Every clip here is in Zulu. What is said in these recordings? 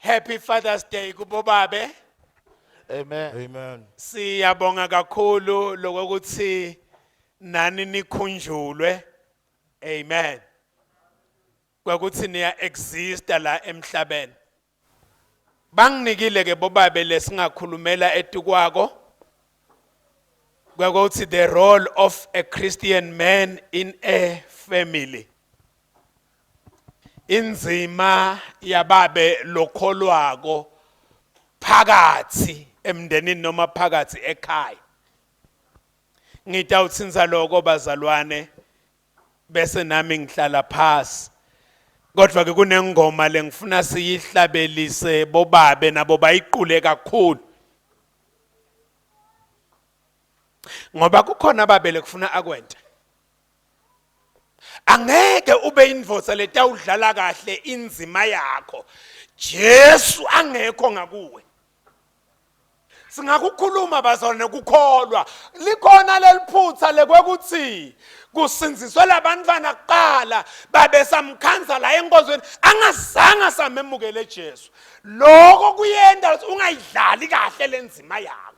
Happy Father's Day kubobabe. Amen. Amen. Siyabonga kakhulu lokuthi nani nikhunjulwe. Amen. Kwakuthi niya exista la emhlabeni. Banginikile ke bobabe lesingakhulumela etukwako. Kwakuthi the role of a Christian man in a family. Inzima yababe lokholwako phakathi emndenini noma phakathi ekhaya. Ngitawuthinza lokho bazalwane bese nami ngihlala phasi. Kodwa ke kunengoma lengifuna siyihlabelise bobabe nabo bayiqule kakhulu. Ngoba kukhona ababele kufuna akwente. Angeke ube indvodza letawudlala kahle inzima yakho. Jesu angekho ngakuwe. Singakukhuluma bazalwane kukholwa. Likhona leliphutha lekwekuthi kusindziswe labantwana kuqala babe samkhanza la enkonzweni angazange samemukele Jesu. Lokho kuyenda ukuthi ungayidlali kahle lenzima yakho.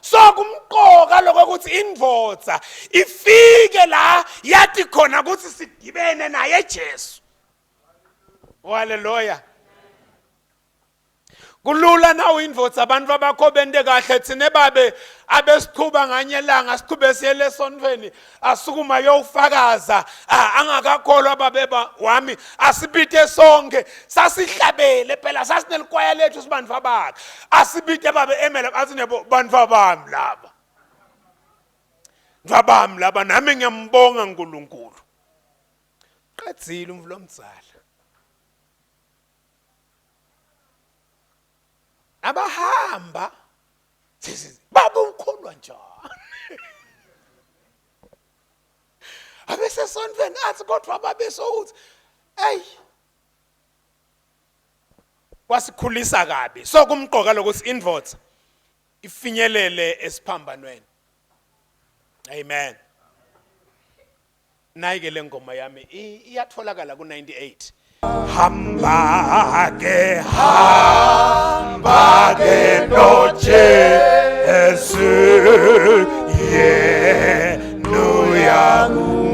So kumqoka lokho ukuthi indvodza ifike la yathi khona ukuthi sidibene naye Jesu. Haleluya. Kulula na uyindvodza abantu abakho bente kahle thine babe abesiqhuba nganye langa siqhube siyele esontweni asukuma yofakaza angakakholwa babe wami asibite sonke sasihlabele phela sasinelikwaya lethu sibantu abakhe asibite babe emela athi nebo bantu abami laba bami laba nami ngiyambonga uNkulunkulu qedzile umvulo omdzala abahamba baba ukholwa njani abesesontweni athi kodwa babe sokuthi ey kwasikhulisa kabi so kumqoka lokuthi indvodza ifinyelele esiphambanweni amen Nayi ke le ngoma yami iyatholakala ku-98. Hamba ke hamba ke noJesu yena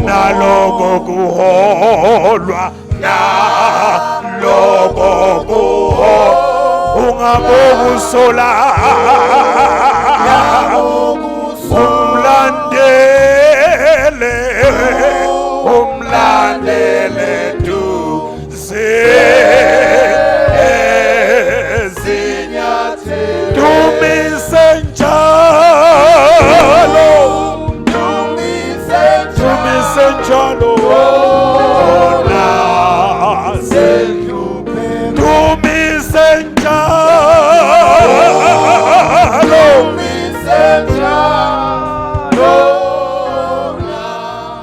naloko kuholwa naloko kuholwa ungabokusola umlandele umlandele duze dumise njalo dumise njalo dumise njalo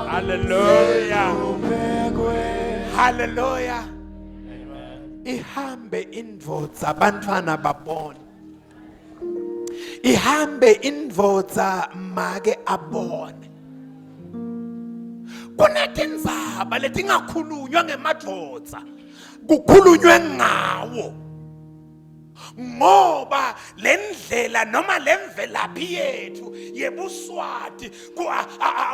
Hallelujah. Hallelujah. Ihambe indvodza abantwana babone. Ihambe indvodza make abone. Kunetindzaba letingakhulunywa ngemadvodza. Kukhulunywe ngawo. Ngoba lendlela noma lemvelaphi yethu yebuswati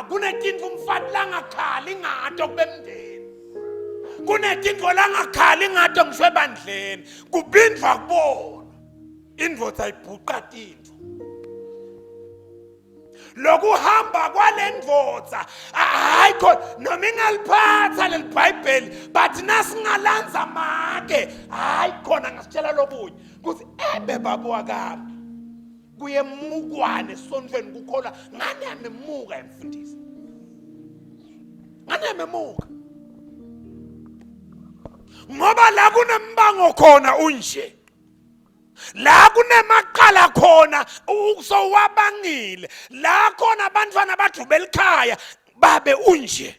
kunetintfo umfati langakhali ngato kubemndeni kunetintfo langakhali ngato ngisho ebandleni kubindvwa kubona indvodza ibhuqa tintfo lokuhamba kwalendvodza hayi khona noma ingaliphatha leli bhayibheli but nasingalanza make hayi khona ngasitshela lokunye ukuthi ebe baba wakami kuyemukwane esontweni kukholwa ngani yamemuka emfundisi ngani yamemuka ngoba la kunembango khona unje la kunemaqala khona usowabangile la khona abantwana badubela ekhaya babe unje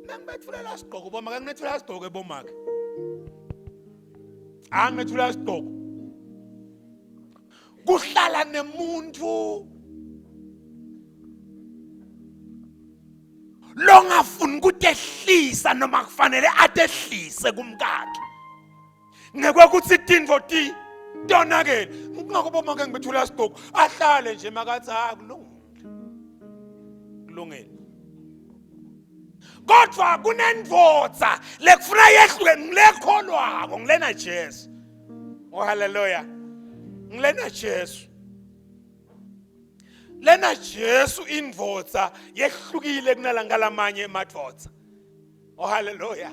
Nangibethulela sigqoko bomake nginethulela sigqoko ebomake. Anginethulela sigqoko. Kuhlala nemuntu Longafuni ukutehlisa noma kufanele atehlise kumkakhe. Ngekwekuthi tintfo ti tonakele. Kungako bomake ngibethula sigqoko ahlale nje makathi ha kulungile. Kulungile. Kodwa kunendvodza lekufuna yehluke ngilekholwako ngilena Jesu. Oh haleluya. Ngilena Jesu. Lena Jesu indvodza yehlukile kunalangalamanye emadvodza. Oh haleluya.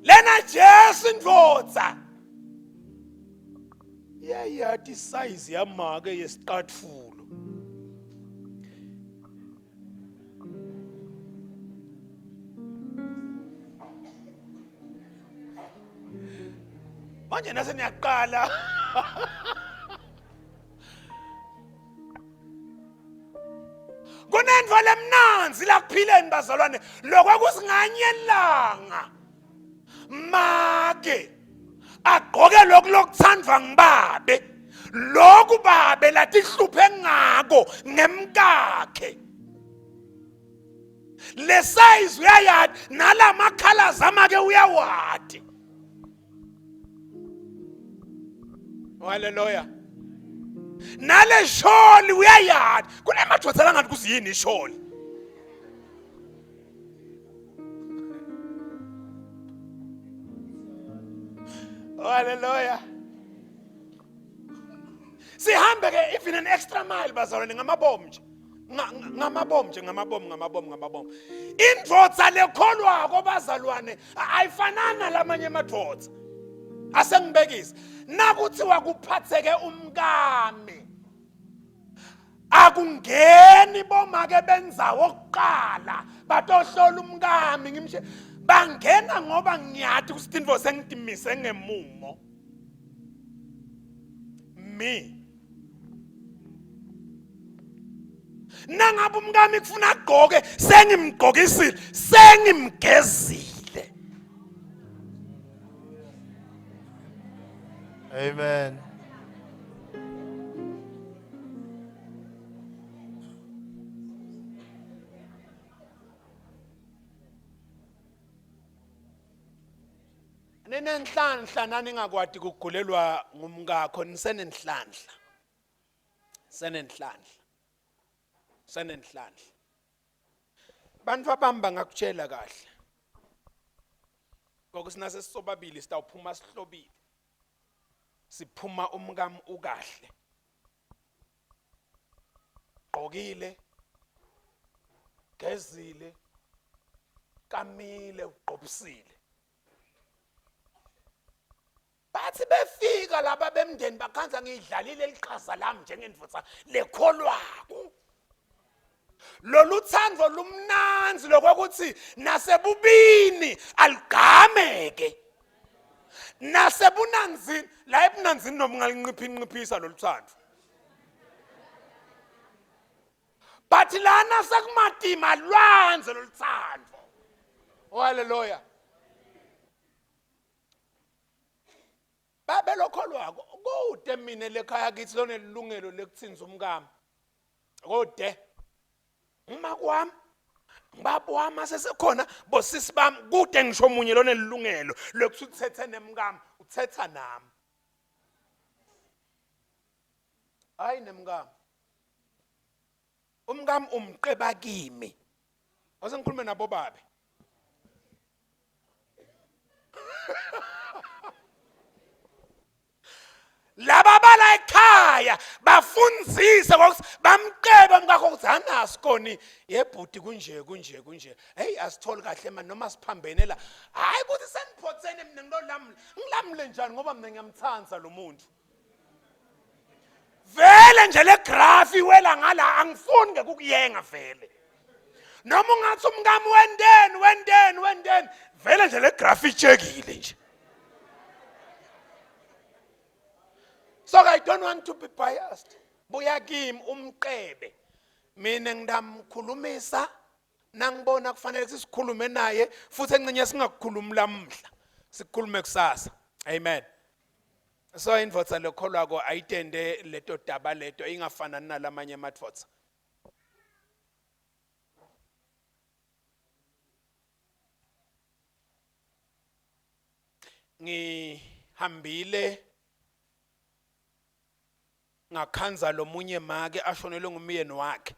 Lena Jesu indvodza. Yayati size yamake yesiqatfulo. Manje nase niyaqala. Kunento lemnanzi la kuphileni bazalwane lokho kusinganyelanga make agqoke lokhu lokuthandwa ngibabe lokhu babe latihluphe ngako ngemkakhe le size uyayati nalamakhala amake uyawati. Haleluya. Nale sholi uyayati kunemadoda langathi kuthi yini isholi. Haleluya. Sihambe ke even an extra mile bazalwane ngamabomu nje. Ngamabomu nje ngamabomu ngamabomu ngamabomu. Indvodza lekholwako bazalwane ayifanani nalamanye amadvodza. Asengibekise. Nakuthiwa kuphatheke umkami akungeni bomake benzawo kuqala batohlola umkami ngimshe bangena ngoba ngiyati ukuthi tintfo sengitimise ngemumo me nangabe umkami kufuna agqoke sengimgqokisile sengimgezile. Amen. Ninenhlanhla naningakwati kugulelwa ngumkakho nisenenhlanhla. Senenhlanhla. Senenhlanhla. Bantu abami bangakutshela kahle. Ngokuthi sisobabili sitawuphuma sihlobile. Siphuma umkami ukahle. Gqokile. Gezile. Kamile ugqobisile. Bathi befika laba bemndeni bakhanza ngiyidlalile liqhaza lami njengendvodza lekholwako. Lolu thando lumnanzi lokuthi nasebubini aligqameke. Nasebunanzini la ebunanzini noma ungalinqiphi nqiphisa lolu thando. But lana sekumatima lwanze lolu thando. Oh hallelujah. Babelokholwako kude mina lekhaya kithi lonelungelo lekuthinza umkami. Kude. Uma kwami ngibaba wami asesekhona bosisi bami kude ngisho omunye lonelungelo lokuthi uthethe nemkami uthetha nami. Hayi nemkami. Umkami umqeba kimi. Ase ngikhulume nabo babe. Laba bala ekhaya bafundzise ngokuthi bamqebe umkakho ukuthi anasikoni yebhuti kunje kunje kunje. Hey asitholi kahle mani noma siphambene la. Hayi ukuthi seniphothene mina ngilolamula. Ngilamule njani ngoba mina ngiyamthanda lo muntu. Vele nje le graph iwela ngala angifuni ke kukuyenga vele. Noma ungathi umkami wendeni wendeni wendeni vele nje le graph itshekile nje. So I don't want to be biased. Buya kimi umqebe. Mina ngidamkhulumisa nangibona kufanele sikhulume naye futhi encinye singakukhulumi lamhla. Sikhulume kusasa. Amen. So indvodza lekholwako ayitende leto daba leto ingafanani nalamanye amadvodza. Ngihambile ngakhanza lomunye make ashonelwe ngumyeni wakhe.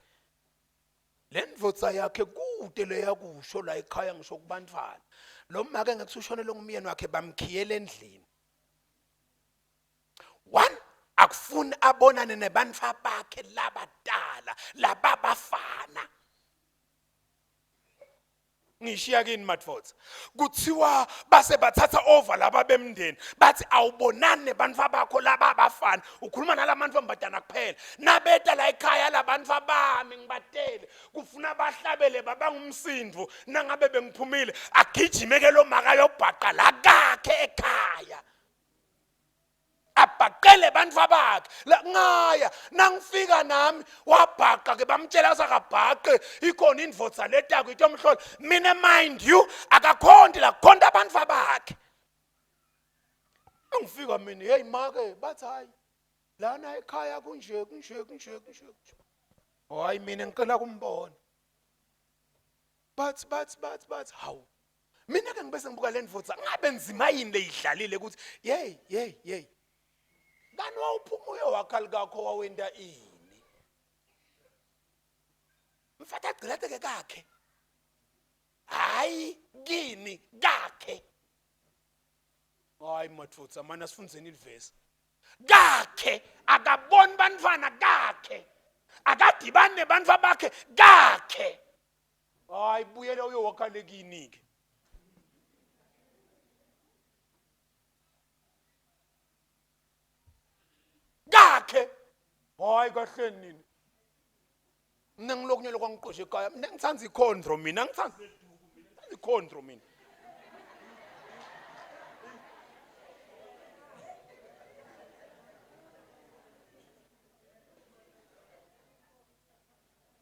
Le ndvodza yakhe kude leyakusho la ekhaya ngisho kubantwana. Lo make ngekuthi ushonelwe ngumyeni wakhe bamkhiyela endlini. One akufuni abonane nebantfu bakhe labadala lababafana. Ngishiya kini madvodza kuthiwa base bathatha over laba bemndeni bathi awubonani nebantfu bakho laba abafana ukhuluma nalamantombazana kuphela nabeta la ekhaya labantfu bami ngibatele kufuna bahlabele babangumsindvo nangabe bengiphumile agijime ke lo maka yobhaqa la kakhe ekhaya abhaqele bantfu bakhe ngaya nangifika nami wabhaqa ke bamtshela sakabhaqe ikhona indvodza letako itomhlola mina mind you akakhonti la khonta abantu bakhe angifika mina hey make bathi hayi lana ekhaya kunje kunje kunje kunje kunje hayi mina ngicela kumbona bathi bathi bathi bathi hawu mina ke ngibese ngibuka le ndvodza ngabe nzima yini leyidlalile ukuthi yey yey yey kani wawuphuma uyowakha likakho wawenta ini mfati agcilateke kakhe hayi kini kakhe hayi madvodza mane asifundzeni ilivesi kakhe akaboni bantfwana kakhe akadibani nebantfu bakhe kakhe hayi buyela uyowakhala kini-ke kakhe hayi kahleni nini mina ngilokunye lokwangiqosha ekhaya mina ngithanda ikhondro mina ngithanda ngithanda ikhondro mina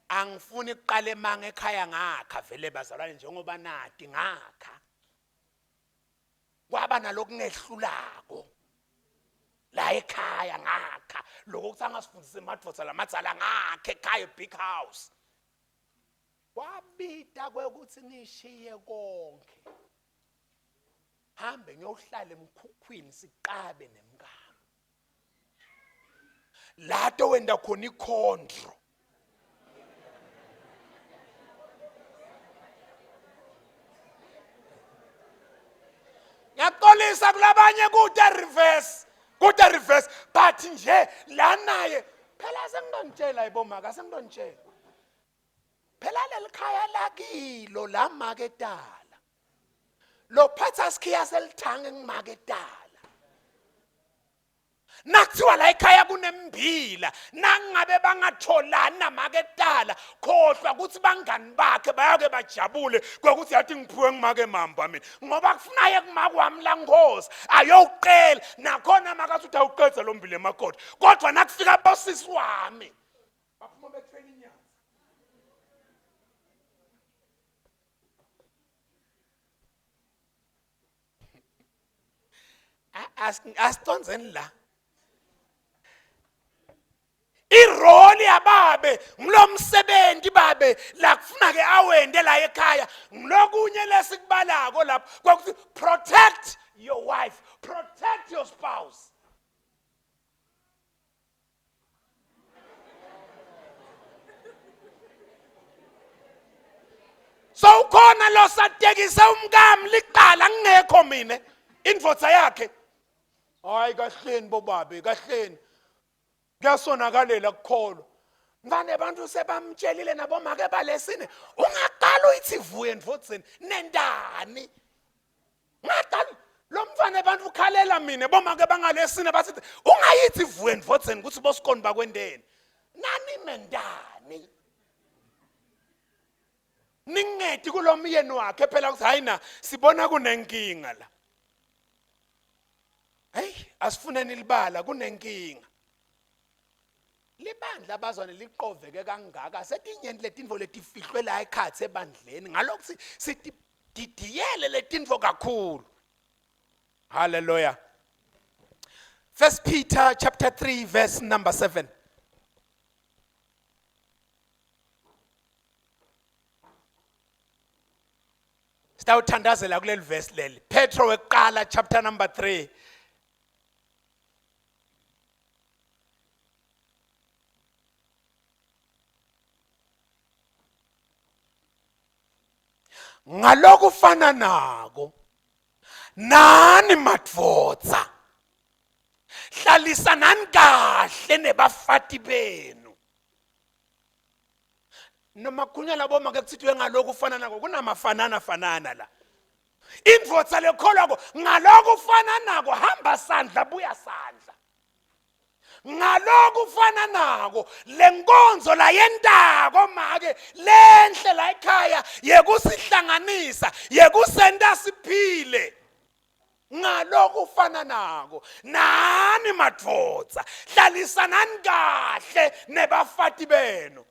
Angifuni kuqala emanga ekhaya ngakha vele bazalwane njengoba nati ngakha. Kwaba nalokungehlulako la ekhaya ngakha lokho kuthi angasifundisa emadvodza lamadzala ngakhe ekhaya big house. Kwabita kwekuthi ngishiye konke. Hambe ngiyohlala emkhukhwini siqabe nemkami. Lato wenda khona ikhondro ngiyaxolisa kulabanye kude reverse kude reverse but nje la naye phela sengidonitshela yibomaka sengidonitshela phela lelikhaya lakilo la maketala lophatha sikhiya selithange ngimaketala Nakuthiwa la ekhaya kunembila nangabe bangatholani namaketala khohlwa ukuthi bangani bakhe bayake bajabule kwekuthi yathi ngiphiwe ngimake mamba mina ngoba kufuna ye kumake wami la nkhosi ayowuqela nakhona makathi uthi awuqedza lo mbila emakoti kodwa nakufika bosisi wami baphuma bethwele inyama Asicondzeni la. Iroli yababe ngilomsebenzi babe la kufuna ke awende la ekhaya ngilokunye lesikubalako lapho kwakuthi protect your wife protect your spouse So ukhona lo satekisa umkami liqala ngingekho mina indvodza yakhe. Hayi kahleni bobabe kahleni. Kuyasonakalela kukholwa. Mfane abantu sebamtshelile nabomake balesine ungaqala uyithi vuye ndvodzeni nendani. Ngaqala lo mfana abantu ukhalela mina bomake bangalesine bathi ungayithi vuye ndvodzeni ukuthi bosikoni bakwendeni. Nani mendani? Ningedi kulomyeni wakhe phela ukuthi hayi na sibona kunenkinga la. Hey asifuneni libala kunenkinga. Libandla abazwane liqoveke kangaka setinyenti letintfo letifihlwe la ekhatsi ebandleni ngalokuthi sitididiyele letintfo kakhulu. Hallelujah. First Peter chapter 3 verse number 7. Sitawuthandazela kuleli verse leli. Petro wekuqala chapter number 3. Ngalokufana nako nani madvodza hlalisanani kahle nebafati benu noma kukhulunywa labo make kuthiwe ngalokhu ufana nako kunamafanana fanana la indvodza lekholwako ngalokhu ufana nako hamba sandla buya sandla ngalokhu ufana nako lenkonzo layentako make lenhle la ekhaya yekusihlanganisa yekusenta siphile ngalokhu ufana nako nani madvodza hlalisanani kahle nebafati benu.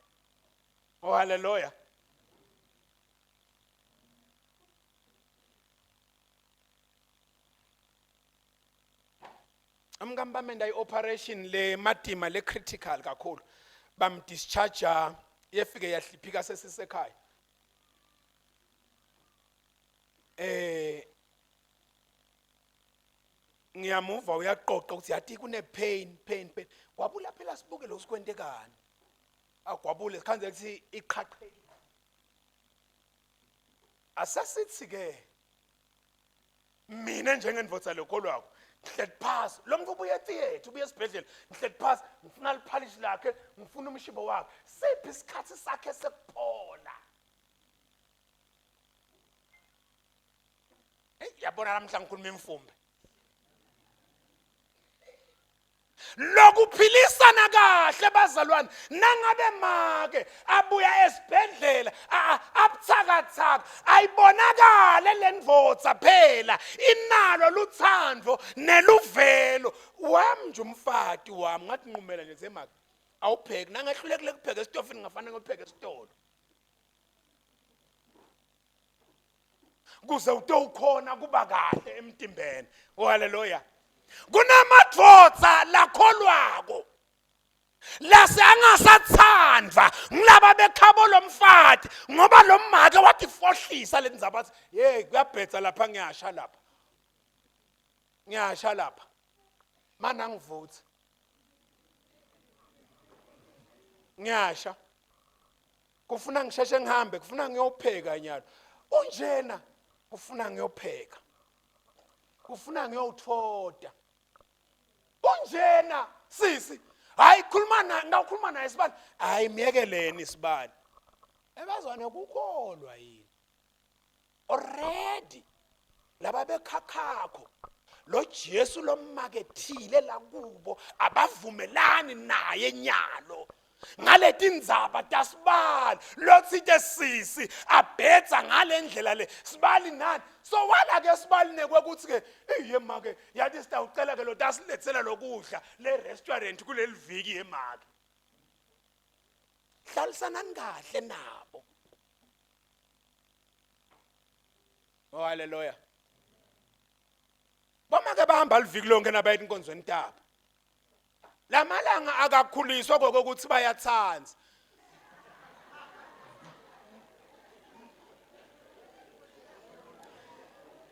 Oh haleluya. Umkami bamenda i-operation le matima le critical kakhulu, bamdischarge yefike yahliphika sesisekhaya. Ngiyamuva uyaqoqa ukuthi yathi kune pain pain pain. Gwabula phela sibuke lo sikwentekani, agwabule sikhanze ukuthi iqhaqhe. Asasithi ke mina njengendvodza lokholwako ngihleli phasi, lo muntu ubuye etheatre, ubuye esibhedlela, ngihleli phasi ngifuna liphalishi lakhe, ngifuna umshibo wakhe, siphi isikhathi sakhe sekuphola? Hey, yabona namhla ngikhuluma imfumbe. Lokuphilisana kahle bazalwane, nangabe make abuya esibhedlela abuthakathaka, ayibonakale le ndvodza phela inalo luthando neluvelo. Wami nje umfati wami ngathi nqumela nje zemake awupheki, nangehlulekile kupheka esitofini ngafana ngopheka esitolo kuze utowukhona kuba kahle emtimbeni. Oh haleluya. Kunamadvodza lakholwako lase angasathandwa ngilaba bekhabo lomfati ngoba lo make watifohlisa le ndzaba athi hey kuyabhetsa lapha, ngiyasha lapha, ngiyasha lapha, mana angivuthe ngiyasha, kufuna ngisheshe ngihambe, kufuna ngiyopheka nyalo, unjena kufuna ngiyopheka, kufuna ngiyowuthoda, unjena sisi, hayi khuluma naye, ngawukhuluma naye sibani, hayi miyekeleni sibani. Ebazwane kukholwa yini already laba bekhakhakho lo Jesu lomakethile lakubo abavumelani naye nyalo ngaletindzaba tasibali lotsite sisi abhetsa ngalendlela le sibali nani. So wala ke sibali nekwekuthi ke iye make yathi sitawucela ke lo tasilethela lokudla le restaurant kuleli viki yemake. Hlalisanani kahle nabo. Oh haleluya. Bomake bahamba liviki lonke nabaye enkonzweni tabo. Lamalanga akakhuliswa kokuthi bayathanza.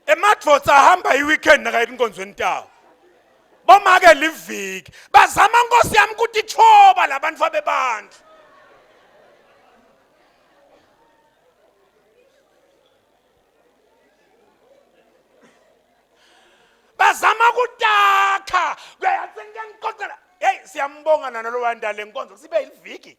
Emadvodza ahamba iweekend nakaye enkonzweni tawo. Bomake liviki bazama nkosi yami ukuthi ithoba labantu abebantu. Bazama kutakha kuyathi ngiyangixoxela. Hey siyambonga nalo wanda lenkonzo sibe iliviki.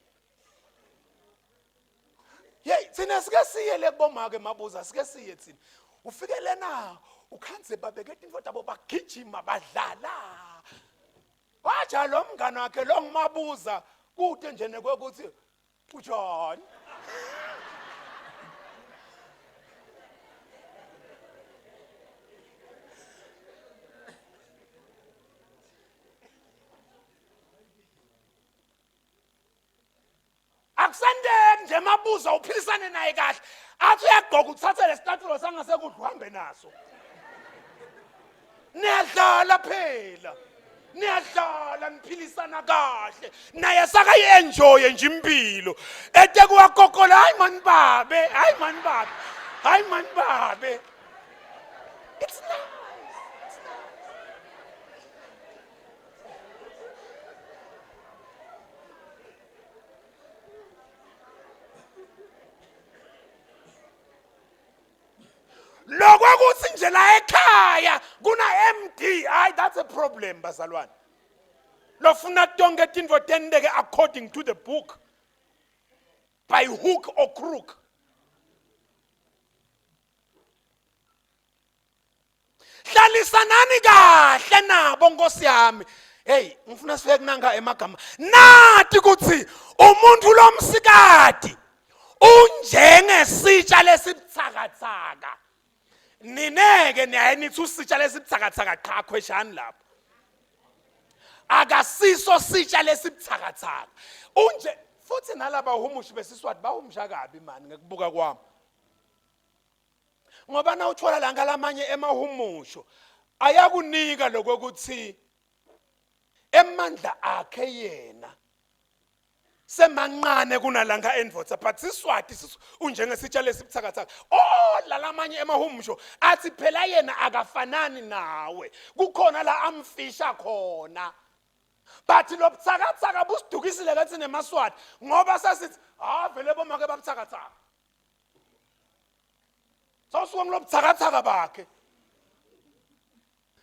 Hey thina sike siye le kubomake mabuza, sike siye thina. Ufike lena ukhanze babeke into tabo bagijima badlala. Waja lo mngane wakhe lo ngimabuza kude nje nekwekuthi uJohn. Akusendeki nje mabuza uphilisane naye kahle, athi uyagqoka uthathe lesicathulo sangasekudla uhambe naso. Niyadlala phela, niyadlala niphilisana kahle naye sakayi-enjoye nje impilo ete kuwakokola. Hayi mani babe, hayi mani babe, Hayi mani babe. It's nice. It's nice. Lokwakuthi nje la ekhaya kuna MD, hayi that's a problem bazalwane. Lofuna tonke tintfo tenteke according to the book by hook or crook. Hlalisanani kahle nabo nkosi yami. Hey, ngifuna sifike kunanga emagama. Nathi kuthi umuntu lomsikati unjengesitsha lesibuthakathaka. Nineke niyaye nithi usitsha lesibuthakathaka qha khweshani lapho. Akasiso sitsha lesibuthakathaka. Unje futhi nalaba humushi besiswati bahumusha kabi mani ngekubuka kwami. Ngoba nawuthola la ngalamanye emahumusho ayakunika lokuthi emandla akhe yena semancane kunalanga endvodza but siswati unjengesitsha lesibuthakathaka oh lalamanye emahumusho athi phela yena akafanani nawe kukhona la amfisha khona but lo buthakathaka busidukisile kathi nemaswati ngoba sasithi ha vele bomake babuthakathaka sawusuka ngilobuthakathaka bakhe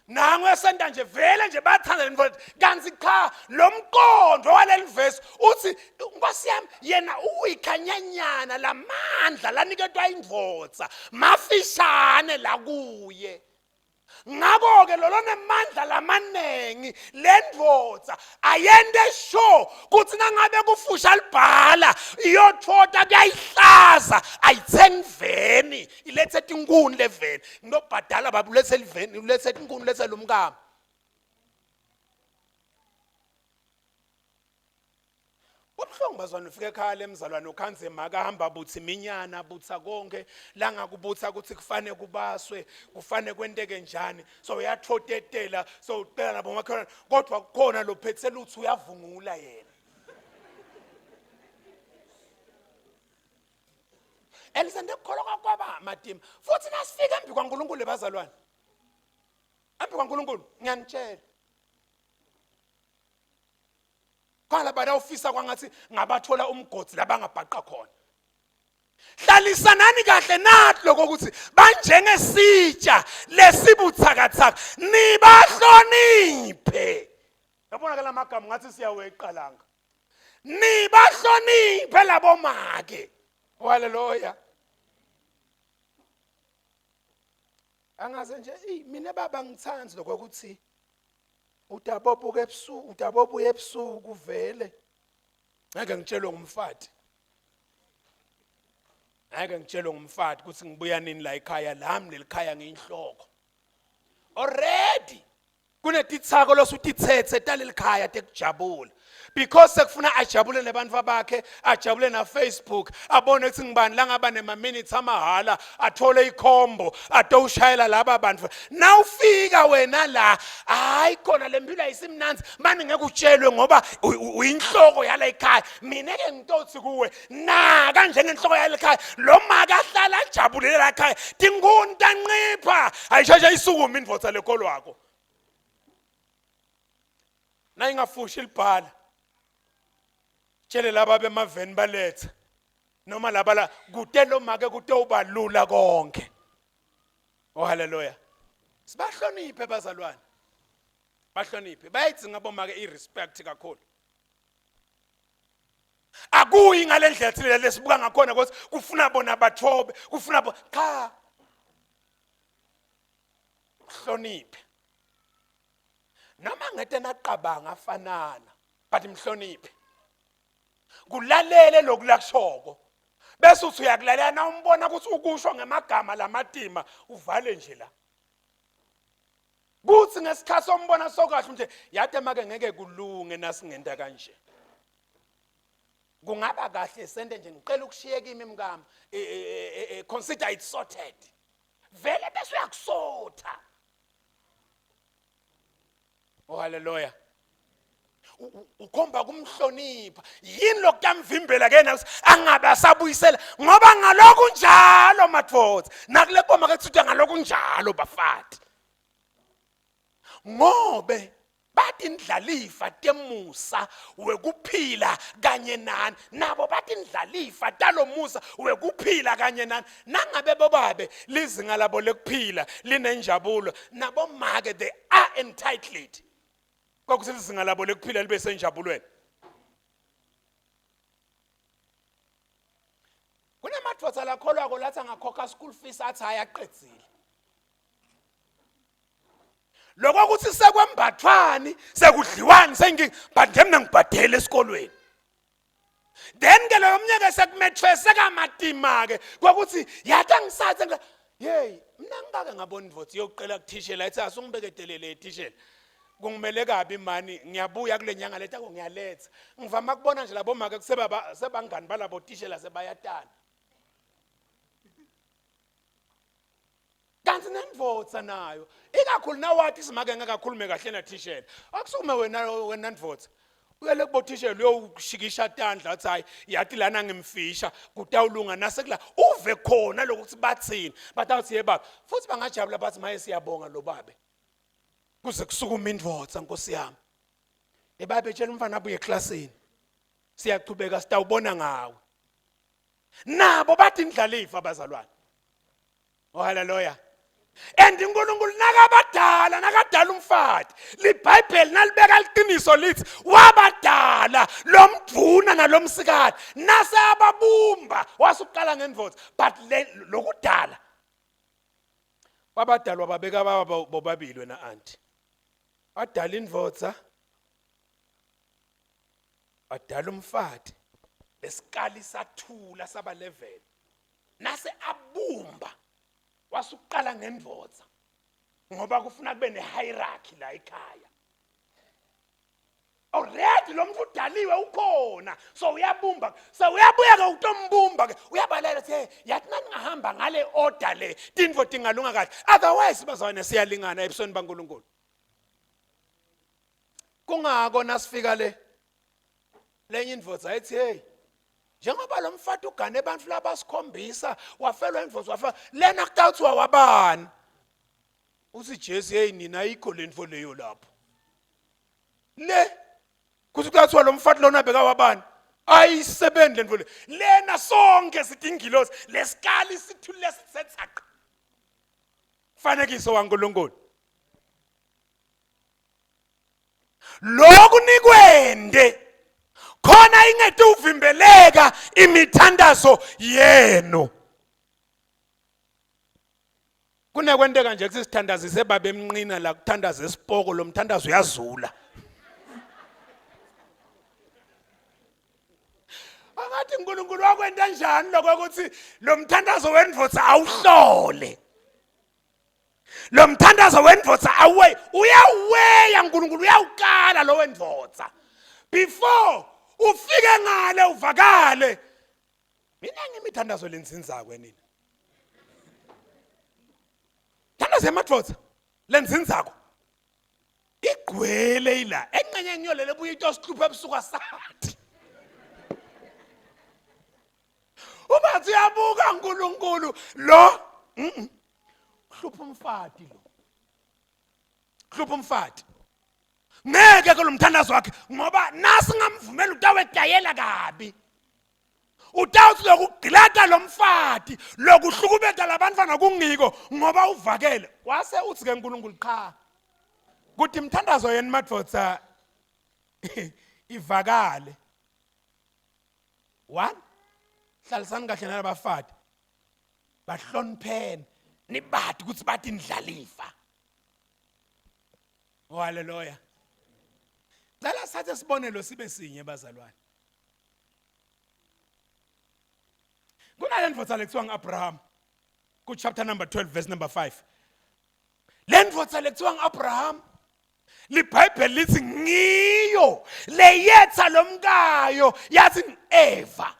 nangu esenta nje vele nje bathanda lento kanti cha lo mqondo waleli verse uthi nkosi yami yena uyikhanyanyana lamandla laniketwa indvodza mafishane la kuye ngakho-ke lolo nemandla lamaningi le ndvodza ayente sure kutsi nangabe kufusha libhala iyothota kuyayihlaza ayithengi veni ilethe tinkuni leveni ngilobhadala baba ulethe liveni ulethe tinkuni ulethe lomkami Kubuhlungu bazwane ufika ekhaya lemzalwane ukhanze makahamba butha iminyana butha konke langakubutha ukuthi kufane kubaswe kufane kwenteke njani so uyathotetela so ucela nabo makhelwane kodwa kukhona lophethe lutho uyavungula yena Elisende kukholwa kwaba matima futhi nasifika embi kwaNkulunkulu bazalwane embi kwaNkulunkulu ngiyanitshela khona labana ufisa kwangathi ngabathola umgodi labangabhaqa khona hlalisanani kahle nathi lokho ukuthi banjengesitsha lesibuthakathaka nibahloniphe yabona ke lamagama ngathi siyaweqa langa nibahloniphe labo make haleluya angaze nje mina baba ngithandi lokho ukuthi Utabobuka ebusuku, utabobuya ebusuku vele. Ngeke ngitshelwe ngumfati. Ngeke ngitshelwe ngumfati ukuthi ngibuya nini la ekhaya lami lelikhaya ngiyinhloko. Already kunetitsako losutithethe talelikhaya tekujabula because sekufuna ajabule nebantu bakhe ajabule na Facebook abone ukuthi ngibani langaba nema minutes amahhala athole ikhombo atowushayela laba bantu nawufika wena la hayi khona lempilo ayisimnanzi mani ngeke utshelwe ngoba uyinhloko yala ekhaya mina ke ngitothi kuwe naka njengenhloko yala ekhaya lo maka ahlala ajabulele la ekhaya tinkhuni tanqipha ayisheshe isukume indvodza lekholwako nayingafushi libhala tshele laba bemaveni baletha noma laba la kude lo make kutowuba lula konke oh haleluya sibahloniphe bazalwane bahloniphe bayayidzinga bomake i-respect kakhulu akuyi ngale ndlela thina lesibuka ngakhona ukuthi kufuna bona bathobe kufuna bo cha hloniphe noma ngete naqabanga afanana but mhloniphe kulalele lokhu lakushoko bese uthi uyakulalela na umbona ukuthi ukusho ngemagama lamatima uvale nje la kuthi ngesikhathi ombona sokahle nje yade make ngeke kulunge nasingenta kanje kungaba kahle sente nje ngicela ukushiye kimi mkami e, e, e, consider it sorted vele bese uyakusotha oh haleluya. Ukhomba kumhlonipha. Yini lokutamvimbela ke na angabe asabuyisela ngoba ngalokhu njalo madvodza. Nakule koma ke kuthiwa ngalokhu njalo bafati. Ngobe batindlalifa temusa wekuphila kanye nani nabo batindlalifa talomusa wekuphila kanye nani nangabe bobabe lizinga labo lekuphila linenjabulo nabomake they are entitled kwakuthi lizinga labo lekuphila libe senjabulweni. Kunemadvodza lakholwako lathi angakhokha school fees athi hayi aqedzile. Lokho ukuthi sekwembathwani sekudliwani sengingi but nje mina ngibhadele esikolweni. Then ke loyo mnyaka sekumethwese kamatima ke kwakuthi yathi angisathe hey mina ngikake ngabona indvodza iyokuqela kuthishela ethi asungibekedelele ethishela kungimele kabi mani ngiyabuya kule nyanga letako ngiyaletha ngivama kubona nje labo make kusebaba sebangani balabo tishela sebayatana Kanti nendvodza nayo ikakhulu nawati simake ngeke akhulume kahle nathishela. Akusukume wena wena ndvodza. Uyele kubothishela uyoshikisha tandla athi hayi yathi lana ngimfisha kutawulunga nasekula uve khona lokuthi bathini batawuthi yebaba futhi bangajabula bathi maye siyabonga lo babe kuze kusukume indvodza nkosi yami ebabe tshela umfana abuye eklasini siyachubeka sitawubona ngawe nabo bathi indlalifa abazalwane. Oh haleluya. And uNkulunkulu nakabadala nakadala umfati liBhayibheli nalibeka liqiniso lithi wabadala lomdvuna nalomsikati nase ababumba wasuqala ngendvodza but lokudala wabadalwa babeka baba bobabili wena anti wadala indvodza wadala umfati lesikali sathula saba level nase abumba wasuqala ngendvodza ngoba kufuna kube nehierarchy la ekhaya. Already lo muntu udaliwe ukhona so uyabumba so uyabuya ke utombumba ke uyabalela ukuthi hey yathi nangihamba ngale order le tintfo tingalunga kahle otherwise bazalwane siyalingana ebusweni baNkulunkulu. Kungako nasifika le lenye indvodza ayithi hey njengoba lo mfati ugane abantu labasikhombisa wafelwa indvodza wafa lena kutawuthiwa wabani uthi Jesu hey nina ayikho lento leyo lapho le kuthi kuthiwa lo mfati lona bekawabani ayisebenzi lento le lena sonke sithi ingilosi lesikali sithule sithethaqa fanekiso waNkulunkulu Lokhu nikwende khona ingete uvimbeleka imithandazo yenu. Kunekwenteka nje kuthi sithandazise baba emnqina la kuthandaza esipoko lo mthandazo uyazula. Angathi uNkulunkulu wakwenta njani lokho ukuthi lo mthandazo wendvodza awuhlole. Lo mthandazo wendvodza awuwe uyaweya uNkulunkulu uyawukala lo wendvodza before ufike ngale uvakale. Mina ngimithandazo lenzinzako nina thandazo yemadvodza lenzinzako igcwele ila enxenye ngiyolele buye into sihluphe ebusuku asathi Ubathi uyabuka uNkulunkulu lo hlupha umfati lo hlupha umfati ngeke ke lo mthandazo wakhe ngoba nasingamvumela utawedayela kabi utawuthi lokugqilata lo mfati lokuhlukubeta labantwana kungiko ngoba uvakele wase uthi ke uNkulunkulu qha kuthi imthandazo yenu madvodza ivakale One, hlalisani kahle nalabafati bahloniphene nibati ukuthi bathi ndlalifa. Oh haleluya. Cela sathe sibonelo sibe sinye bazalwane. Kunale ndvodza lekuthiwa ngu-Abraham ku chapter number 12 verse number 5. Le ndvodza lekuthiwa ngu-Abraham liBhayibheli lithi ngiyo leyetha lomkayo yathi Eva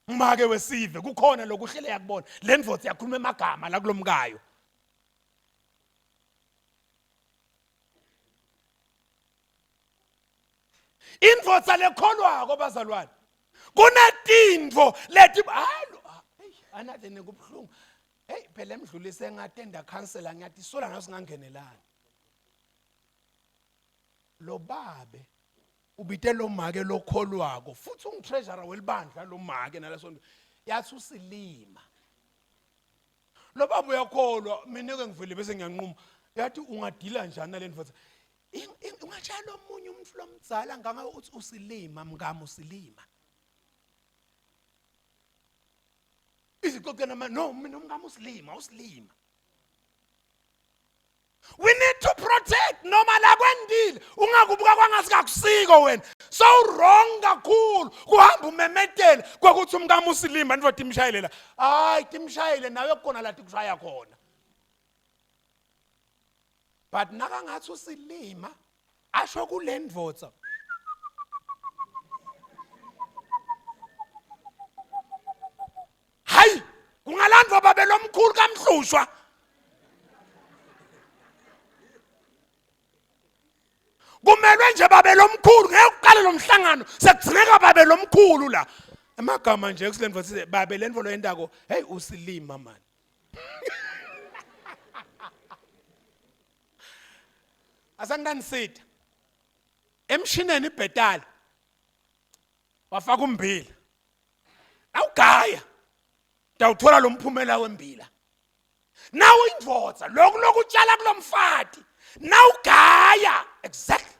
make wesive kukhona lokuhlele yakubona le ndvodza yakhuluma emagama la kulomkayo. Indvodza lekholwako bazalwane. Kunetintfo leti hayi anathe nekubuhlungu. Hey phela emdlulise ngatenda councilor ngiyatisola ngaso singangenelani. Lo babe ubite lo make lokholwako futhi ungitreasurer welibandla lo make nalaso yathi usilima. Lo baba uyakholwa mina ke ngivele bese ngiyanquma yathi ungadila njani nale ndvodza ungatshela omunye umuntu lomdzala nganga uthi usilima mngami usilima izixoxe nama no mina umngami usilima usilima. We need to protect noma la kwendile ungakubuka kwangathi kakusiko wena so wrong kakhulu kuhamba umemetela kwekuthi umkami usilima ndvo timshayelela hayi timshayele nawe kona la tikushaya khona but nakangathi usilima asho kule ndvodza hayi kungalandwa babe lomkhulu kamhlushwa kumelwe nje babe lomkhulu ngeke uqale lo mhlangano sekudzingeka babe lomkhulu la amagama nje kusilendvo size babe lendvo loyentako hey usilima man asangidanisida emshineni ibhetali wafaka umbila awugaya ndawuthola lo mphumela wembila nawu indvodza lokhu lokutshala kulomfati nawugaya exactly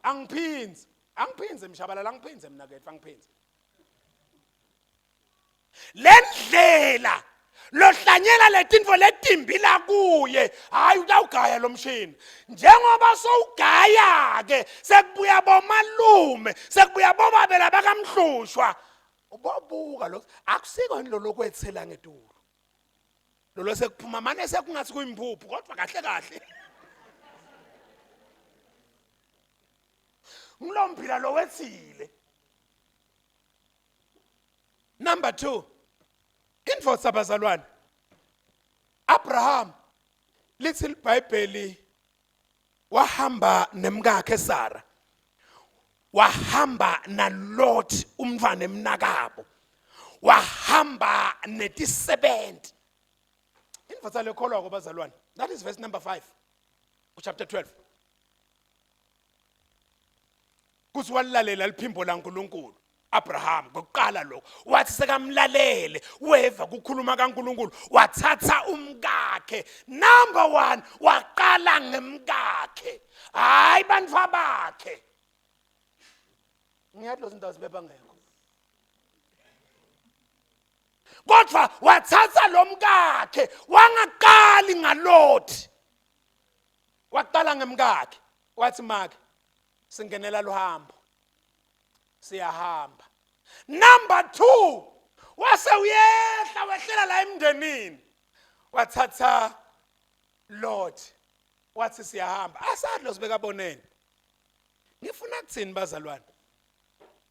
angiphinzi angiphinze mshabalala angiphinze mina kethu angiphinze lendlela lohlanyela letintfo letimbi la kuye hayi utawugaya lo mshini njengoba sowugaya ke sekubuya bomalume sekubuya bobabe labakamhlushwa ubobuka lo akusiko yini lolo kwethela ngetulu lolo sekuphuma mane sekungathi kuyimphuphu kodwa kahle kahle ngilomphila lo wethile. Number 2 indvodza bazalwane Abraham lithi iBhayibheli wahamba nemkakhe Sara wahamba naLot umntwana emnakabo wahamba netisebenzi indvodza lekholwako bazalwane that is verse number 5 chapter 12 kuthi walilalela liphimbo laNkuluNkulu Abraham kokuqala lokho wathi sekamlalele weva kukhuluma kaNkuluNkulu wathatha umkakhe number 1 waqala ngemkakhe hayi bantu bakhe ngiyathi lezo ndawo zibebangekho kodwa wathatha lo mkakhe wangaqali ngalothi waqala ngemkakhe wathi make singenela luhambo siyahamba number 2 wase uyehla wehlela la emndenini wathatha Lot wathi siyahamba asazi lo sibekabonene ngifuna kuthini bazalwane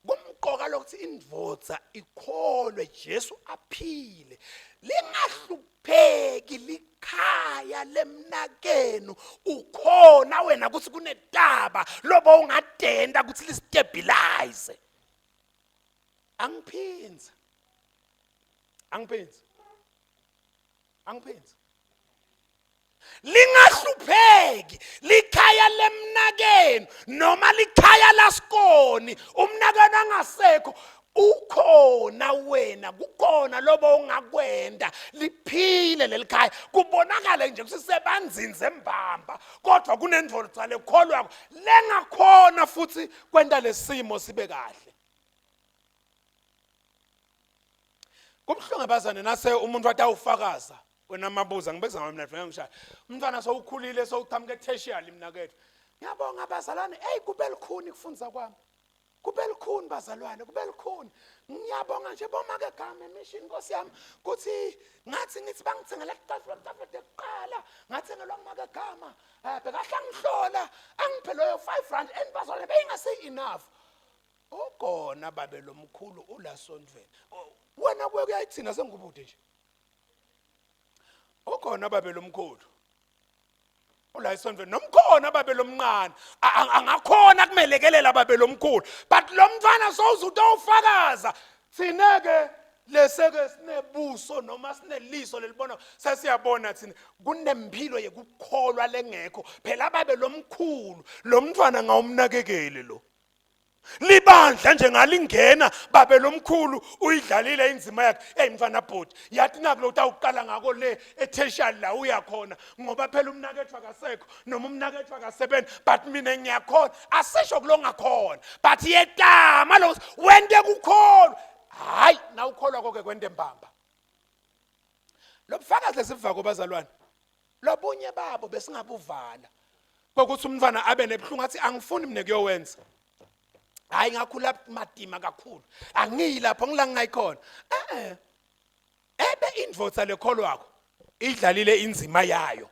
kumqoka lokuthi indvodza ikholwe Jesu aphile lingahlupheki likhaya lemnakenu ukhona wena ukuthi kunetaba lobo ungadenda ukuthi listabilize angiphinzi angiphinzi angiphinzi lingahlupheki likhaya lemnakenu noma likhaya lasikoni umnakenu angasekho ukhona wena kukhona lobo ungakwenda liphile lelikhaya kubonakale nje kusisebanzinze mbamba kodwa kunendvodza lekholwako lengakhona futhi kwenta lesimo sibe kahle kubuhlungu abazane nase umuntu atawufakaza wena mabuza ngibekeza ngami mina ngishaya umntwana sowukhulile sowuqhamuka etertiary mina kethu ngiyabonga abazalwane hey kube lukhuni kufunza kwami kube lukhuni bazalwane kube lukhuni ngiyabonga nje bomake gama emission nkosi yami kuthi ngathi ngithi bangithengela itafula itafula kuqala ngathengelwa ngumake gama eh bekahle angihlola angiphe loyo 5 rand and bazalwane beyingase enough ugona babe lomkhulu ulasontweni wena kuye kuyayithina sengubude nje ukhona babe lomkhulu. Ula esontweni nomkhona babe lomncane angakhona kumelekelela babe lomkhulu, but lo mntwana sowuze utowufakaza. Thina ke leseke sinebuso noma sineliso lelibona, sesiyabona thina kunempilo yekukholwa lengekho. Phela babe lomkhulu lo mntwana ngawumnakekeli lo libandla nje ngalingena babe lomkhulu uyidlalile inzima yakhe. Hey mfana bhuti, yathi naku lo utawuqala ngako le etheshali la uya khona, ngoba phela umnakethu akasekho noma umnakethu akasebenzi, but mina ngiyakhona. Asisho kulongakhona, but yetama lo wente kukholwa. Hayi, nawukholwa koke kwente mbamba. Lobufakazi lesivako bazalwane, lobunye babo besingabuvala kokuthi umntwana abe nebuhlungu athi angifuni mina kuyowenza. Hayi, ngakhula matima kakhulu, angiyi lapho ngila ngingayikhona. Eh ebe indvodza lekholwako idlalile inzima yayo,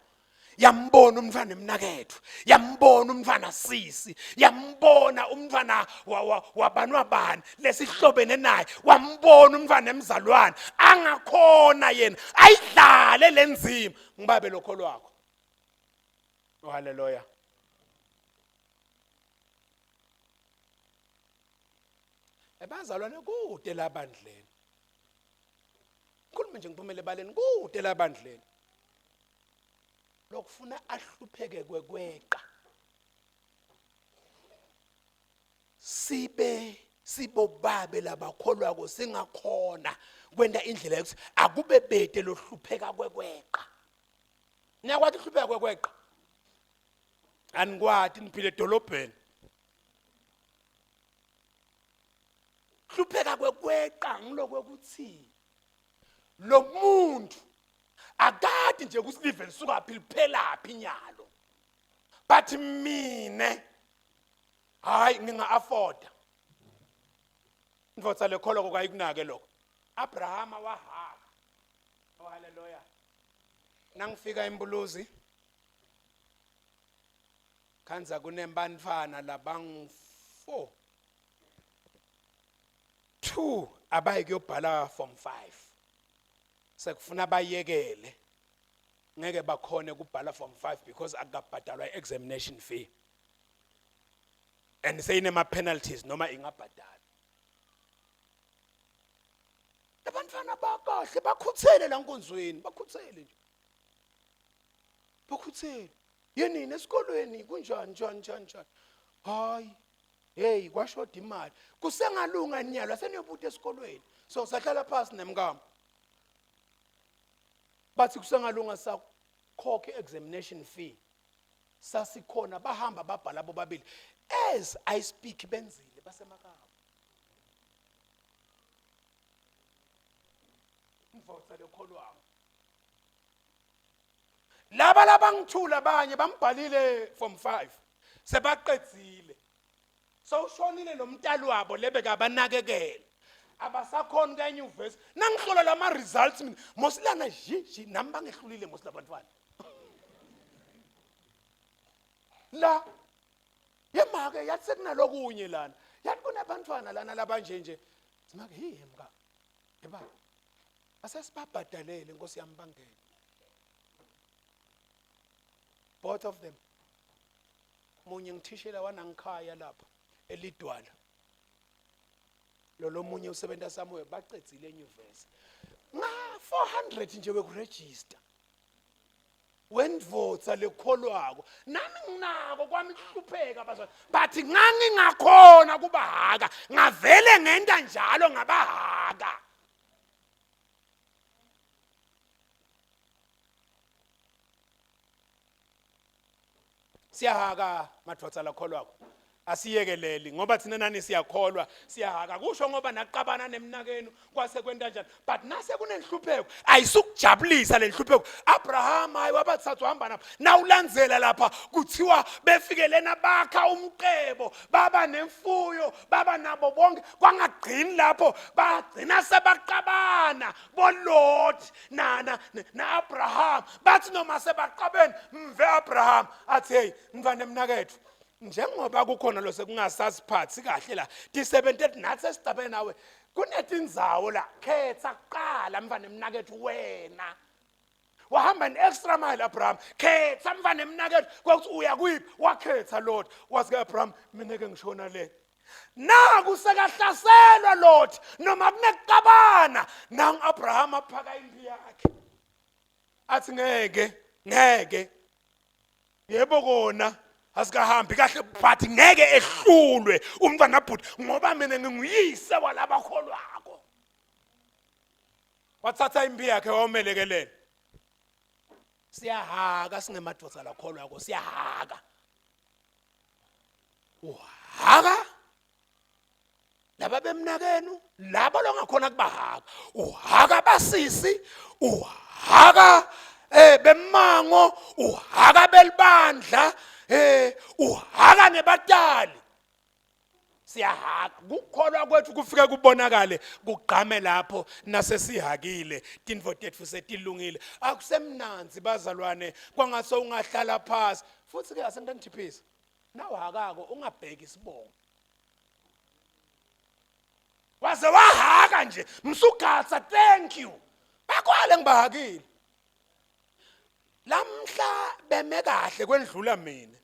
yambona umntwana emnakethu, yambona umntwana sisi, yambona umntwana wabani wabani lesihlobene naye, wambona umntwana emzalwane angakhona yena ayidlale lenzima ngibabe lokho lwakho. Oh haleluya. Ebazalwane kude labandleni, khuluma nje ngiphumele ebaleni, kude labandleni lokufuna ahlupheke kwekweqa sibe sibobabe labakholwako, singakhona kwenta indlela yokuthi akube bede lohlupheka kwekweqa. Niyakwati kuhlupheka kwekweqa? Anikwati, niphile edolobheni. Hlupheka kwekweqa ngilokwekuthi lo muntu akade nje ukuthi live lisukaphi liphelaphi inyalo, but mine hayi nginga-afforda. Indvodza lekholwa kokayikunake lokho. Abrahama wahaka. Oh haleluya. Nangifika eMbuluzi khanza kunembantfwana labangu-4, 2 abayi kuyobhala form 5, sekufuna bayekele, ngeke bakhone kubhala form 5 because akabhadalwa i-examination fee and seyinema penalties noma ingabhadalwa. Abantwana bakahle bakhuthele la nkonzweni, bakhuthele nje, bakhuthele. Yenini esikolweni kunjani njani njani njani? Hayi, hey, kwashoda imali, kusengalunga nyalo aseniyobuta esikolweni. So sahlala phansi nemkami, bathi kusengalunga sakhokhe examination fee, sasikhona bahamba babhala bobabili. As I speak benzile basemakabo. Mvotsa lekholwako laba labangithula, abanye bambhalile form 5 sebaqedzile, sewushonile lo mntali wabo lebekabanakekela, abasakhona kanyuvesi. Nangihlola lama results mina mosilana ji ji nami bangehlulile mosi labantwana la yemake. Yathi sekunalokunye lana, yathi kunabantwana lana labanje nje. Simake hi mka yeba asesibabhadalele inkosi yami bangene both of them. Munye ngithishela wanangikhaya lapha elidwala, lo lomunye usebenza somewhere, bacedzile enyuvesi nga 400 nje wekuregister wendvodza lekholwako. Nami nginako kwami kuhlupheka bazalwane, but ngangingakhona kubahaka, ngavele ngenta njalo ngabahaka. Siyahaka madvodza lakholwako, asiyekeleli ngoba thina nani siyakholwa. Siyahaka kusho ngoba naqabana nemnakenu kwase kwenta njani, but nase kunenhlupheko ayisukujabulisa le nhlupheko. Abraham hayi wabathatha uhamba nabo, nawulandzela lapha kuthiwa befike lena bakha umcebo, baba nemfuyo, baba nabo bonke. Kwangagcini lapho, bagcina sebaqabana boLot na na na Abraham. Bathi noma sebaqabene, mve Abraham athi hey mntwana emnakethu, njengoba kukhona lo sekungasasiphathi kahle la tisebente nathi sesicabene nawe, kunetindzawo la, khetha kuqala mntwana emnakethu wena. Wahamba an extra mile Abraham. Khetha mfana emnakethu kwakuthi uya kuyiphi? Wakhetha Lot. Wathi ke Abraham mina ke ngishona le. Naku sekahlaselwa Lot noma kunekuxabana nangu Abraham aphaka impi yakhe. Athi ngeke ngeke yebo kona asikahambi kahle but ngeke ehlulwe umntwana bhuti ngoba mina nginguyise walabakholwako wathatha impi yakhe wawumelekelela siyahaka singemadoda lakholwako siyahaka uhaka laba bemnakenu labo longakhona kubahaka uhaka basisi uhaka eh bemango uhaka belibandla eh uhaka nebatali siyahaka kukholwa kwethu kufike kubonakale kugqame lapho nasesihakile tintfo tetfu setilungile akusemnanzi bazalwane kwangase ungahlala phasi futhi ke asentanithiphisa nawuhakako ungabheki isibongo waze wahaka nje msugatsa thank you bakwale ngibahakile lamhla beme kahle kwendlula mina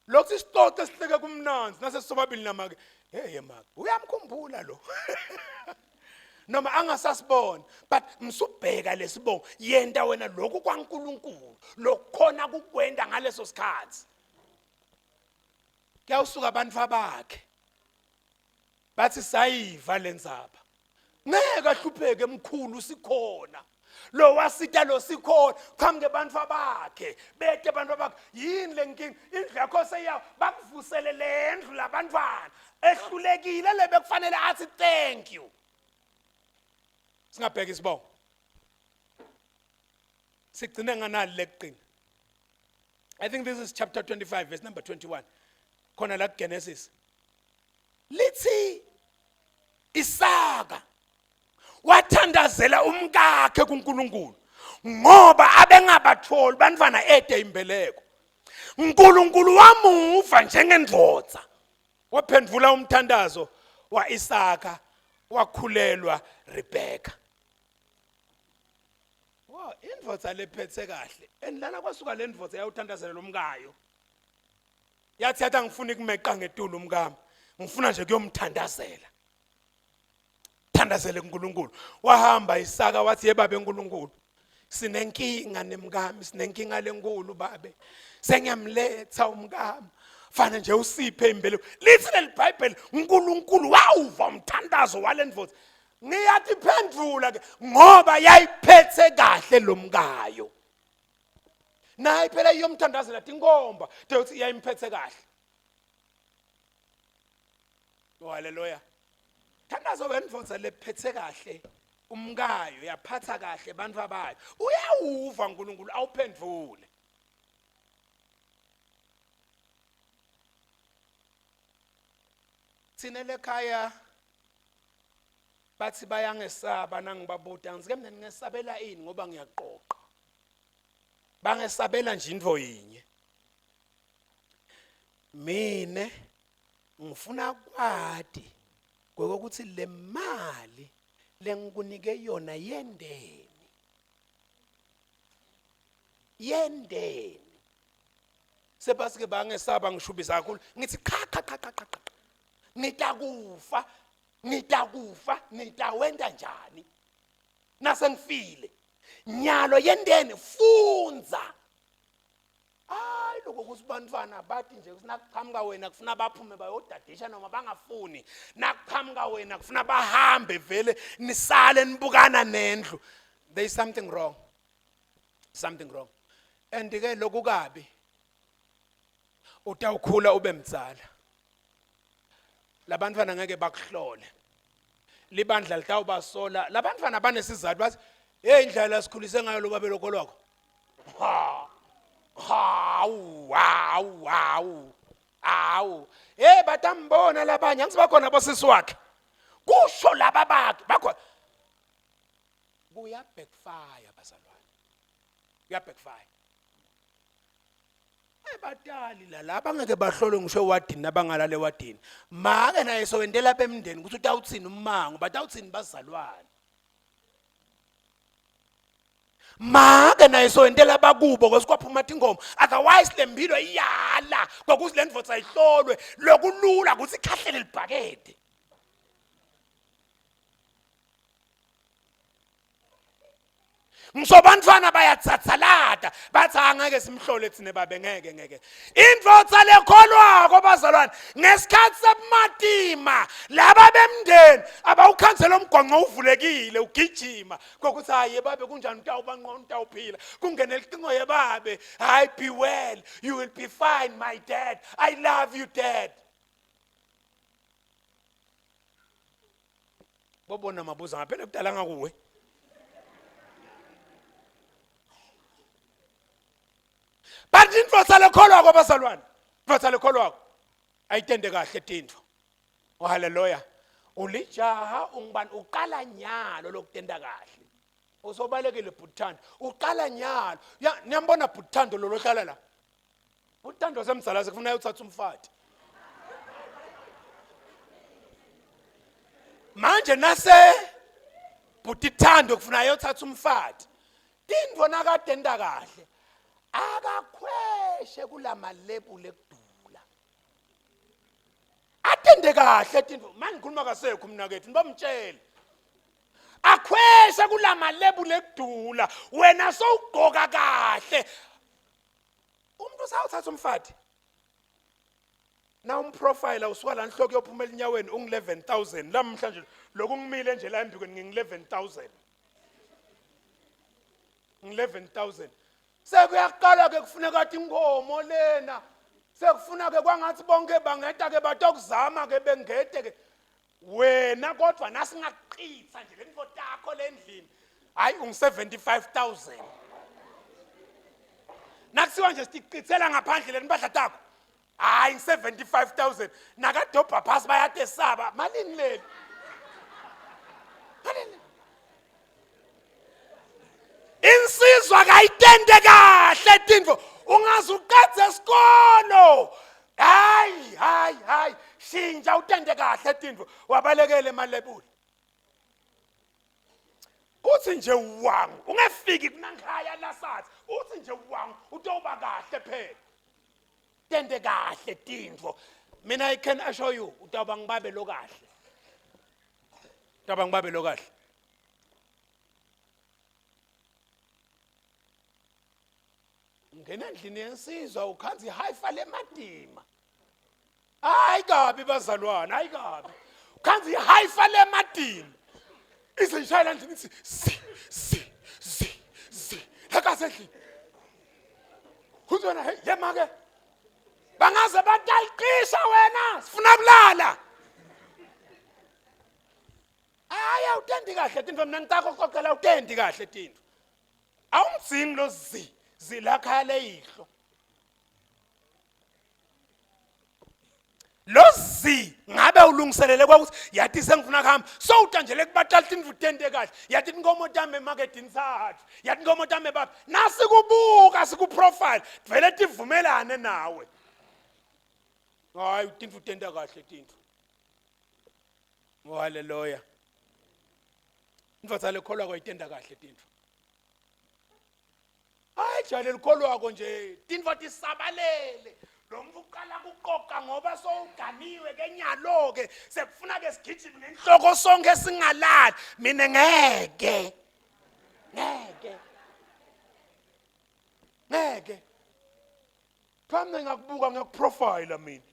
lokhu isicoco esihleke kumnanzi nase sobabili namake hey make uyamkhumbula lo noma angasasibona but msubheka lesibongo yenta wena lokhu kwaNkuluNkulu lokukhona kukwenda ngaleso sikhathi kuyawusuka abantu abakhe bathi sayiva lenzaba ngeke ahlupheke mkhulu sikhona lo wasita lo sikhona qhamuke abantu abakhe bete abantu abakhe yini le nkinga indlu yakho seyawo bakuvusele le ndlu labantwana ehlulekile le bekufanele athi thank you singabheka isibongo sigcine nganali lekuqina i think this is chapter 25 verse number 21 khona la kuGenesis lithi Isaka wathandazela umkakhe kuNkulunkulu ngoba abengabatholi bantwana ede imbeleko uNkulunkulu wamuva njengendvodza waphendvula umthandazo waIsaka wakhulelwa Rebeka Wow indvodza lephethe kahle endlana kwasuka le ndvodza yawuthandazela lomkayo yathi yathi angifuni kumeqa ngetulu umkami ngifuna nje kuyomthandazela thandazele kuNkulunkulu wahamba Isaka wathi yebabe uNkulunkulu sinenkinga nemkami sinenkinga lenkulu babe sengiyamletha umkami fana nje usiphe imbeleko lithi leli Bhayibheli uNkulunkulu wawuva umthandazo walendvodza ngiyatiphendvula ke ngoba yayiphethe kahle lomkayo naye phela iyomthandazela tinkomba ukuthi yayimphethe kahle oh haleluya thandazo wendvodza lephethe kahle umkayo yaphatha kahle abantu abayo uyawuva uNkulunkulu awuphendvule thina lekhaya bathi bayangesaba nangibabuta ngizike mina ningesabela ini ngoba ngiyaqoqa bangesabela nje into yinye mine ngifuna kwati ngokuthi le mali lengikunike yona yendeni yendeni sebasike bangesaba ngishubisa kakhulu ngithi cha cha cha cha cha ngitakufa ngitakufa ngitawenta njani nasengifile nyalo yenteni fundza hayi lokho ukuthi bantwana bathi nje kuqhamuka wena kufuna baphume bayodadisha noma bangafuni nakuqhamuka wena kufuna bahambe vele nisale nibukana nendlu there is something wrong something wrong and ke lokhu kabi utawukhula ube mdzala labantwana ngeke bakuhlole libandla litawubasola labantwana banesizathu bathi hey indlela sikhulise ngayo lo babe lokho lwakho ha hawu hawu hawu hawu hey batambona labanye angisibakhona bosisi wakhe kusho laba bakhe bakhona kuya backfire bazalwane kuya backfire Ebatali la laba ngeke bahlolwe ngisho ewadini nabangalala ewadini. Make naye sowentela bemndeni ukuthi utawuthini ummango, batawuthini bazalwane. Make naye soyentela abakubo kwesikwaphuma tingoma, otherwise le mpilo iyala kwakuthi le ndvodza ayihlolwe. Lokulula ukuthi ikhahlele libhakede. Ngisobantwana bayatsatsalata bathi angeke simhlole thina babe, ngeke ngeke. Indvodza lekholwako bazalwane ngesikhathi sebumatima laba bemndeni abawukhanzela umgwanqo uvulekile ugijima kokuthi hayi yebabe kunjani utawuba nqono utawuphila kungene licingo yebabe hayi be well you will be fine my dad I love you dad. Bobona mabuza ngaphela kudala ngakuwe. But indvodza lekholwako bazalwane, indvodza lekholwako ayitende kahle tintfo. Oh haleluya. Ulijaha ungibani uqala nyalo lokutenda kahle. Usobalekile bhuthando. Uqala nyalo. Ya niyambona bhuthando lo lohlala la. Uthando wasemzalaze kufuna ayothatha umfati. Manje nase bhuti Thando kufuna ayothatha umfati. Tintfo nakade enta kahle akakhweshe kulamalebula ekudula. Atende kahle tintfo. Manje ngikhuluma kasekho mnakethu nibamtshele. Akhweshe kulamalebula ekudula wena sowugqoka kahle. Umuntu usawuthatha umfati na umprofile usuka la nhloko yophuma elinyaweni ungu-11000 lamhla nje lokhu ngimile nje la embikweni ngingu-11000 ngi-11000 sekuyaqala ke kufuneka athi inkomo lena sekufuna ke kwangathi bonke bangeta ke batokuzama ke bengete ke wena kodwa nasingaqitha nje lento takho lendlini hayi ungu-75000 nakuthiwa nje sitiqithela ngaphandle le mpahla takho hayi ngi-75000 nakadobha phasi bayatesaba malini leli malini insizwa kayitende kahle tintfo ungaze uqedze esikolo hayi hayi hayi shintsha utende kahle tintfo wabalekele emalebuli uthi nje wangu ungefiki kunankhaya lasathi uthi nje wangu utoba kahle phela tende kahle tintfo mina i can assure you utawuba ngibabe lo kahle utawuba ngibabe lo kahle ungena endlini yensizwa ukhanza ihayifa lemadima hayi kabi bazalwane hayi kabi ukhanza ihayifa lemadima ize ishayela endlini ithi zi zi zi zi lakasedlini uthi wena hey yema-ke bangaze bataliqisha wena sifuna kulala hayi awutendi kahle tintfo mina ngicakho kucocela awutendi kahle tintfo awumdzingi lo zi zi lakhaya leyihlo lo zi ngabe ulungiselele kwakuthi yathi sengifuna kuhamba sowutanjele kubatala tintfo tente kahle yathi tinkomo tami emaketini sathu yathi inkomo tami baba nasikubuka sikuprofile vele tivumelane nawe hayi tintfo tenta kahle tintfo Oh haleluya. Indvodza lekholwako itenda kahle tintfo. Hayi jale likholwako nje tintfo tisabalele. Lo mntu uqala kuqoqa ngoba sowuganiwe ke nyalo ke sekufuna ke sigijime ngenhloko sonke singalali. Mina ngeke. Ngeke. Ngeke. Phambi ngakubuka ngiyakuprofile mina.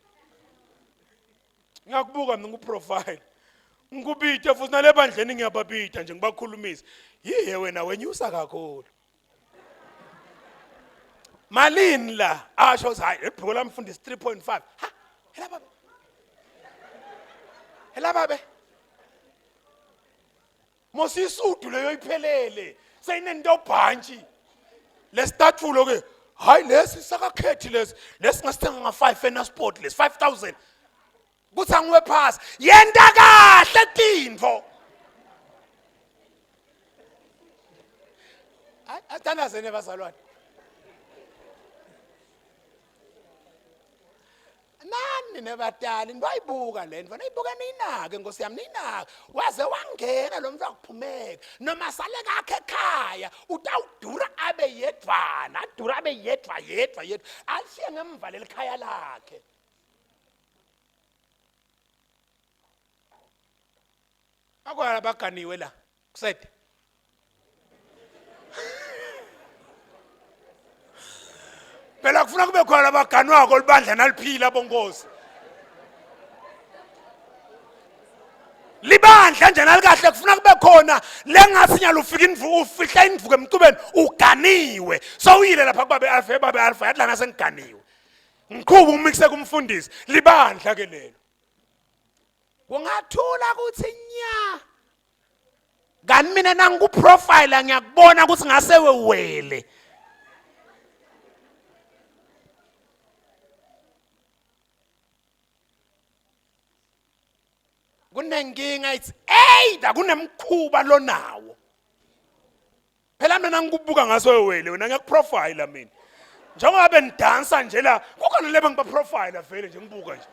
Ngiyakubuka mina ngikuprofile. Ngikubite futhi nalebandleni ngiyababita nje ngibakhulumisa. Yiye wena wenyusa kakhulu. Malini la? Asho hayi lebhuku lamfundisi 3.5. Ha, hela babe. Hela babe. Mosisudu leyo iphelele seyinento bhantshi lesitathulo ke hayi lesi sakakhethi lesi lesi ngasithenga nga-5 enasport lesi 5000 kuthi angiwe phasi yenta kahle tintfo athandazene bazalwane. Bukani nina batali nibayibuka le nto niyibuka niyinake nkosi yami niyinake waze wangena lo mntu akuphumeka noma sale kakhe ekhaya utawudura abe yedvana adura abe yedwa yedwa yedwa alishiye ngemva leli khaya lakhe. Akwala baganiwe la kusede phela kufuna kube khona abaganwako libandla naliphila bonkosi libandla nje nalikahle kufuna kube khona lengathi nyalo ufika indvu ufihla indvuku emcubeni uganiwe sowuyile lapha kubabe alfa babe alfa yathi lana sengiganiwe ngiqhuba umixe kumfundisi libandla ke lelo kungathula kuthi nya kanti mina nangikuprofile ngiyakubona ukuthi ngase wewele Kunenkinga it's either kunemkhuba lonawo. Phela mina ngikubuka ngaso wele wena ngiyakuprofile mina. Njengoba benidansa nje la kukhona lebe ngibaprofile vele nje ngibuka nje.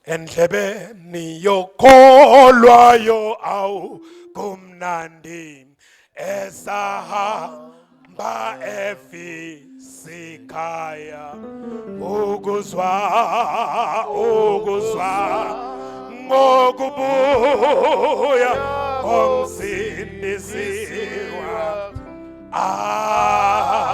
Endlebeni yokholwayo awu kumnandi esahamba efisikhaya ukuzwa ukuzwa ngokubuya komsindisiwa. Ah.